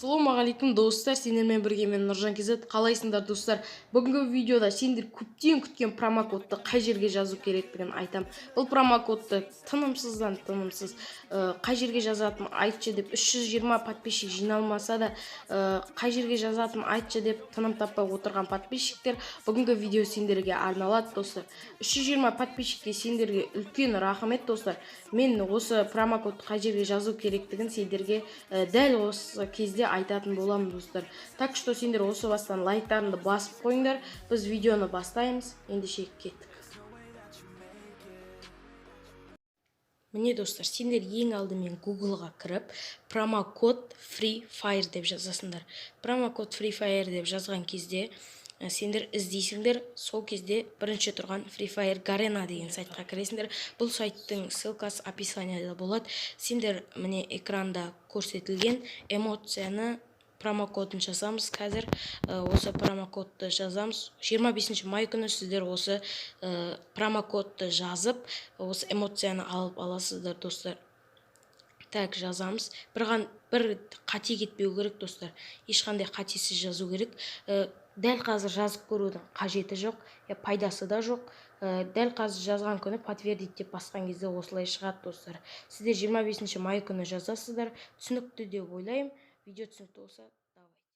Ассалаумағалейкум, достар! Сендермен бірге мен, Нұржан KZ. Қалайсыңдар, достар? Бүгінгі видеода сендер көптен күткен промокодты қай жерге жазу керектігін айтам. Бұл промокодты тынымсыздан тынымсыз қай жерге жазатынын айтшы деп, 320 подписчик жиналмаса да, қай жерге жазатынын айтшы деп тыным таппай отырған подписчиктер, бүгінгі видео сендерге арналады, достар. 320 подписчикке, сендерге үлкен рахмет, достар. Мен осы промокодты қай жерге жазу керектігін сендерге дәл осы кезде айтатын боламын, достар. Так что сендер осы бастан лайктарыңды басып қойыңдар. Біз видеоны бастаймыз ендеше, кеттік. Міне, достар, сендер ең алдымен Гуглға кіріп, промокод Free Fire деп жазасыңдар. Промокод Free Fire деп жазған кезде сендер іздейсіңдер. Сол кезде бірінші тұрған Free Fire Garena деген сайтқа кіресіңдер. Бұл сайттың ссылкасы описанияда болады. Сендер, міне, экранда көрсетілген эмоцияны, промокодын жазамыз. Қазір осы промокодты жазамыз. 25 май күні сіздер осы промокодты жазып, осы эмоцияны алып аласыздар, достар. Так, жазамыз. Бір қате кетпеу керек, достар, ешқандай қатесіз жазу керек. Дәл қазір жазып көрудің қажеті жоқ, я пайдасы да жоқ. Дәл қазір жазған күні «подтвердить» деп басқан кезде осылай шығады, достар. Сіздер 25 май күні жазасыздар. Түсінікті деп ойлаймын. Видео түсінікті болса